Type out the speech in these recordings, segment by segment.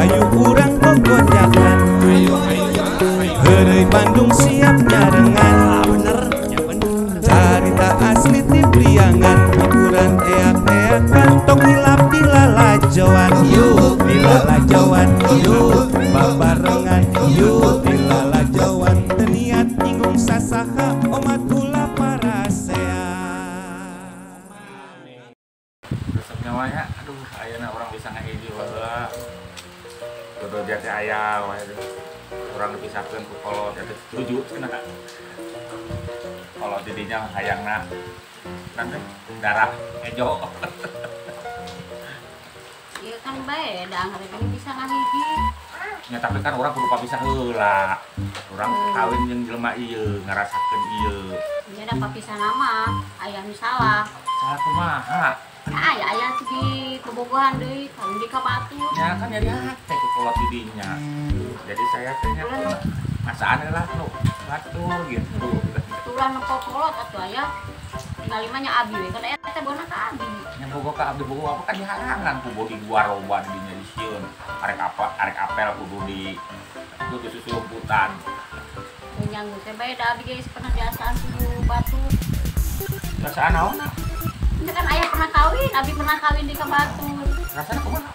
hayu urang gogojakan. Heureuy Bandung siap nyarengan. Carita asli ti Priangan, hiburan eak-eakan, tong hilap dilalajoan. Yuk dilalajoan, yuk babarengan, yuk dilalajoan. Teu niat nyinggung sasaha, omat ulah parasea. Resep nyawanya, aduh ayeuna urang bisa ngahiji baheula. Jodoh jati aya wae. Urang dipisahkeun ku kolot eta setuju cenah. Kolot didinya hayangna nanti darah ejo. Iya kan bae, da anggar ini bisa ngahiji. Ya tapi kan urang kudu papisah heula. Urang kawin jeung jelema ieu, ngarasakeun ieu. Nya da papisah mah aya nu salah. Salah kumaha? Nah, aya aya di kebogohan deui, kawin di ka batur. Ya kan nyeri hate ku kolot didinya. Jadi saya teh nya masaan lah nu batur gitu. Ulah nempo kolot atuh aya. Tinggal mah nya abi we kan eta teh bona ka abi. Nya bogo ka abdi bogo apa kan dihalangan ku bodi guaroba di dinya disieun. Arek apa arek apel kudu di kudu susumputan. Nyanggu teh bae da abi ge pernah diasaan ku batur. Rasaan naon? Nya kan ayah pernah kawin, abi pernah kawin di ka batur. Rasana kumaha?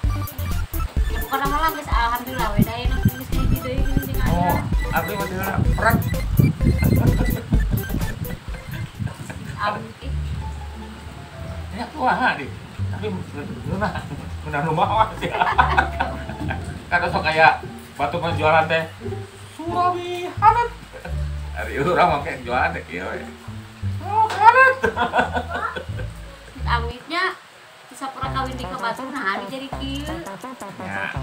Ya bukan malah geus alhamdulillah we da ayeuna geus hiji deui geuning jeung ayah. Oh, abi mah teu perang. Abi ya kumaha deh. Tapi ngeunah ngeunah nu mawa sih. Kan sok aya batu penjualan teh. Surabi hanet. Ari urang make jualan teh kieu we. Oh, hanet. Amitnya bisa pernah kawin di ka batur nah ari jadi kieu. Ya,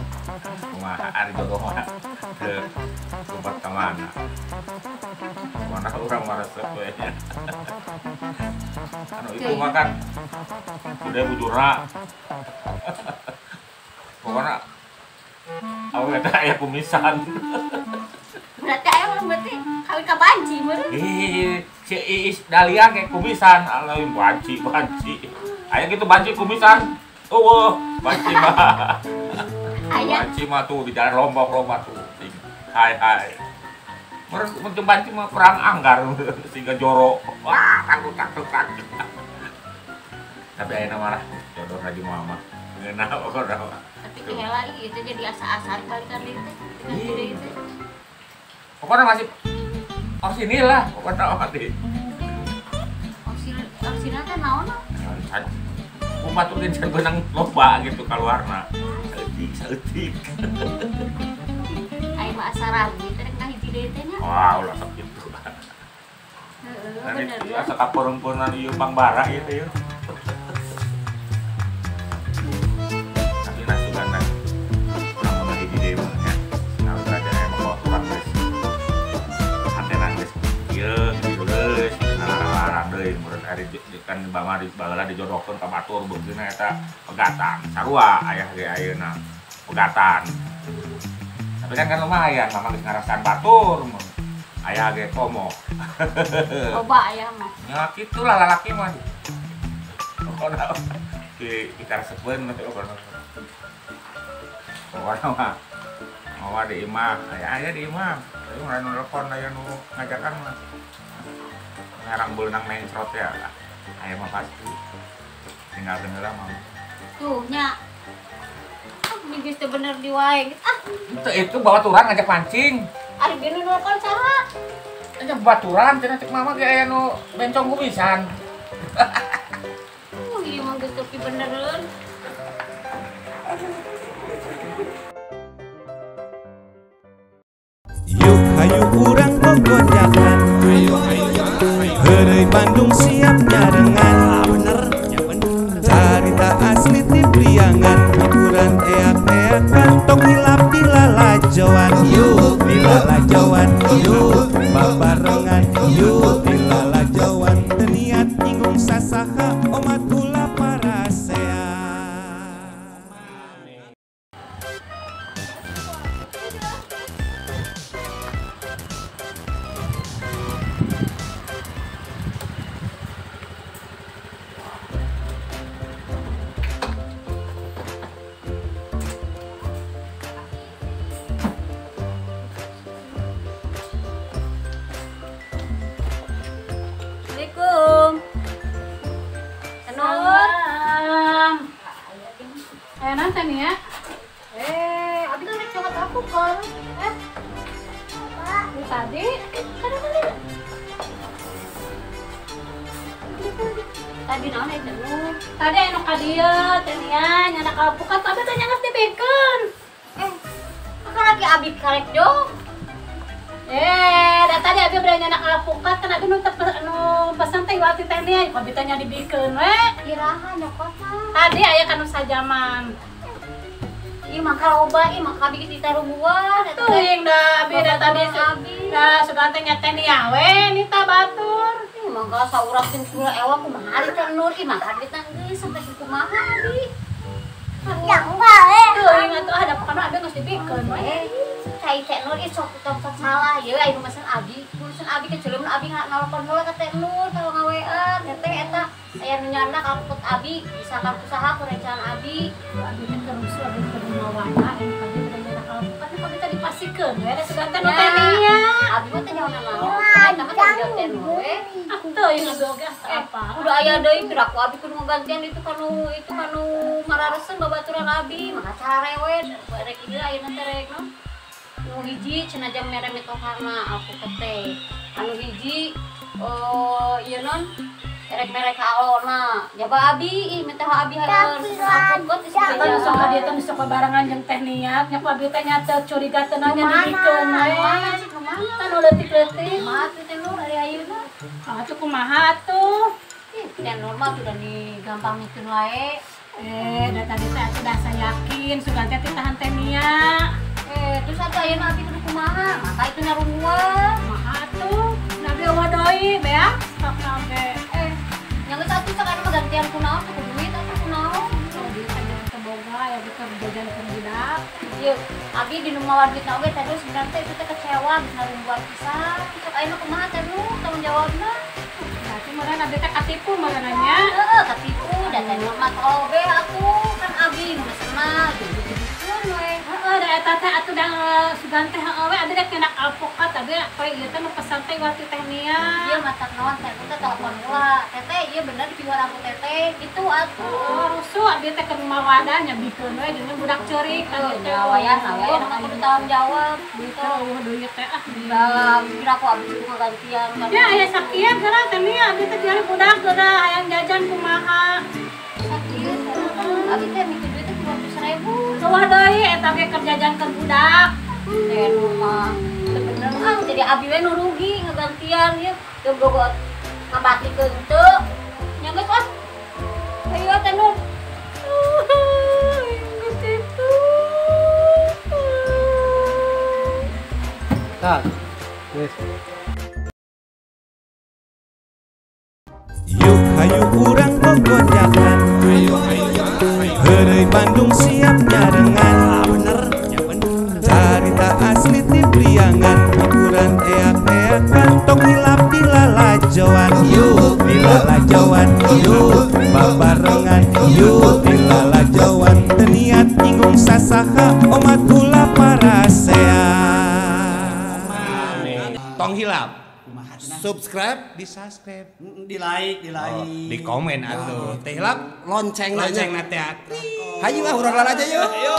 kumaha ari jodoh mah teu kubat ka mana. Mana urang mah resep we nya. Anu itu mah kan udah bujurna. Pokona awewe teh aya kumisan. Berarti aya mah berarti kawin ka banci meureun. Ih, si Iis Dahlia ge kumisan, lain banci banci. Aya gitu banci kumisan. Eueuh, banci mah. Aya banci mah tuh di jalan Lombok loba tuh. Hai hai. Meureun mun banci mah perang anggar sehingga joro. Wah, takut takut takut. Tapi ayeuna mah jodoh lagi mama. Ngeunah pokona mah. Tapi heula ieu teh jadi asa-asa balikan deui teh. Dengan deui teh. Pokoknya masih orsinil lah, pokoknya mati. Orsinil teh naon? Kumaha tuh can beunang loba gitu kaluarna. Saeutik saeutik. Aya mah asa ragu teh rek ngahiji deui teh nya. Wah, ulah sok kitu. Heeh, bener. Asa kaporongkonan ieu pangbara ieu teh. Tapi nasibana urang mah hiji deui mah nya. Sinau raja aya mah urang geus. Hatena geus ieu geus ngalarang deui meureun ari kan bama di baheula dijodohkeun ka batur beukeuna eta pegatan sarua ayah ge ayeuna pegatan. Tapi kan lumayan mama geus ngarasaan batur ayah ge komo. Loba ayah mah. Ya kitulah lalaki mah. Pokona di dikaresepeun teh pokona. Pokona mah mama di imah, aya aya di imah. Tapi mun anu nelpon aya nu ngajakan mah. Ngarang beunang mencrot ya. Aya mah pasti. Tinggalkeun heula mama. Tuh nya. Ah, geus teu bener di wae. Ah, itu babaturan ngajak pancing. Ari binu nelpon saha? Nya babaturan cenah cek mama ge aya nu bencong kumisan. Ieu mah geus teu benereun. Yuk hayu urang gogojakan. Heureuy Bandung siap nyarengan. Carita asli ti Priangan, hiburan eak-eakan, tong hilap dilalajoan. Yuk dilalajoan, yuk babarengan, yuk dilalajoan. Teu niat nyinggung sasaha, omat ulah parasea. Tania? Abi kan rek coklat aku kan. Tadi tadi naon eta nu? Tadi anu ka dieu teh nia nyanak alpukat abi teh nyangas dibikeun. Maka laki abi karek dong. Da tadi abi bade nyanak alpukat kan abi nu nu pesan teh waktu teh nia abi teh nya dibikeun we. Iraha nyokotna. Tadi aya kanu sajaman. Ih maka loba, ih maka abi geus ditarungguan. Teuing da abi da tadi da sugan teh nya teh nia we nita batur. Ih mangga saurang teh kula ewa kumaha ari teh Nur, ih mangga duitna geus sampai kumaha abi. Ya enggak eh. Teuing atuh ada pokona abi geus dibikeun we. Cai teh Nur ih sok tong salah ieu aya nu mesen abi. Mesen abi keceuleum abi ngalokon heula ka teh Nur kalau ngawean teh eta aya nu nyandak alput abi misalkan usaha ku rencangan abi. Abi teh terus abi teh mawana anu ka dieu nyandak alpukat kok kita dipasikeun we da sugan teh nu teh nia. Abi mah teh nyaho naon. Eta mah teh teh Nur we. Teuing abi oge apa. Udah aya deui piraku abi kudu ngagantian itu kanu marareseun babaturan abi mah carewet rek ieu ayeuna teh rek no. Nu hiji cenah jam mere mitohana alpukat teh. Anu hiji ieu non erek mere ka alona. Jaba abi ih mitoh abi hayang alpukat geus aya. Sok ka dieu teh sok barengan jeung teh niat nya ku abi teh nya teu curiga teh nanya dibikeun we. Kan nu leutik-leutik. Kumaha tuh teh Nur ari ayeuna? Ah tuh kumaha tuh? Ih teh Nur mah tuh da ni gampang mikeun wae. Da tadi teh atuh da yakin sugan teh tahan teh nia. Terus atuh ayeuna abi kudu kumaha? Maka itu narungguan. Kumaha atuh? Nabi eueuh deui beak sok oge. Nya geus atuh sok anu mah gantian kunaon tuh duit atuh kunaon. Oh dieu teh teu boga ya keur jajan keur budak. Ieu abi di nu mawa duitna oge teh sebenarnya teh itu teh kecewa geus narungguan pisan. Sok ayeuna kumaha teh nu tanggung jawabna? Berarti meureun abi teh katipu meureun nya. Heeh, katipu da teh nu mah oge atuh kan abi nu mesenna gitu-gitu we. Heeh, da eta teh atuh da sugan teh heueuh we abi rek nyenak alpukat abi poe ieu teh nu pesan teh waktu teh nia. Ieu matak naon teh teh telepon heula. Teteh ieu bener dipiwar aku teteh gitu atuh. Oh, rusuh abi teh keur mawadah nya bikeun we jeung budak ceurik kan teh. Wayan wayan mah kudu tanggung jawab gitu eueuh duit teh ah. Da kira aku abi kudu ngagantian kan. Ya aya sakieu geura teh nia abi teh diari budak geura hayang jajan kumaha. Sakieu abi teh mikir duit teh 200.000. Eueuh deui eta ge keur jajan keur budak. Teh nu mah teu bener ah jadi abi we nu rugi ngagantian ieu teu bogo ngabatikeun teu. Nya geus ah. Ayo teh Nur. Geus itu. Tah. Geus. Yuk hayu urang gogojakan. Ayo ayo. Heureuy Bandung siap nyarengan. Bener, ya bener. Carita asli ti Priangan, hiburan eak-eakan tong hilap di lalajoan. Yuk di lalajoan, yuk babarengan, yuk di lalajoan. Teu niat nyinggung sasaha omat ulah parasea. Tong hilap. Subscribe, di subscribe, di like, di like, oh, di komen atuh. Teh hilap lonceng lonceng na teh. Hayu ah urang lalajo yuk. Ayo.